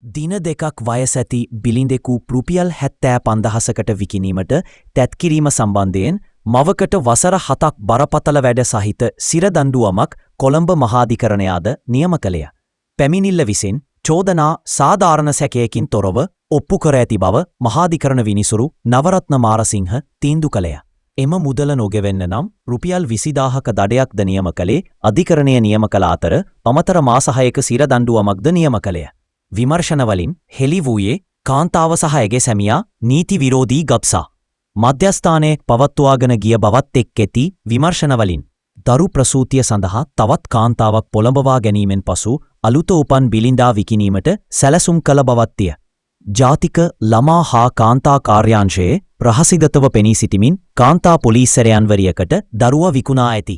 දින 2ක් වයස ඇති බිලිඳෙකු රුපියල් 75,000කට විකිණීමට තැත් කිරීම සම්බන්ධයෙන් මවකට වසර 7ක් බරපතල වැඩ සහිත සිර දඬුවමක් කොළඹ මහාධිකරණය අද නියම කළේය. පැමිණිල්ල විසින් චෝදනා සාධාරණ සැකයකින් තොරව ඔප්පු කර ඇති බව මහාධිකරණ විනිසුරු නවරත්න මාරසිංහ තීන්දු කළේය. එම මුදල නොගෙවෙන්න නම් රුපියල් 20,000ක දඩයක්ද නියම කළේ අධිකරණය නියම කළ අතර, අමතර මාස 6ක සිර දඬුවමක්ද නියම කළේය. විමර්ශනවලින් හෙළි වූයේ කාන්තාව සහ ඇගේ සැමියා නීති විරෝධී ගබ්සා මධ්‍යස්ථානයේ පවත්වාගෙන ගිය බවත් එක් ඇති විමර්ශනවලින්, දරු ප්‍රසූතිය සඳහා තවත් කාන්තාවක් පොළඹවා ගැනීමෙන් පසු අලුත උපන් බිලිඳා විකිණීමට සැලසුම් කළ බවත්ය. ජාතික ළමා හා කාන්තා කාර්යාංශයේ රහසිගතව පෙනී සිටිමින් කාන්තා පොලිස් සැරයන්වරියකට දරුවා විකුණා ඇති.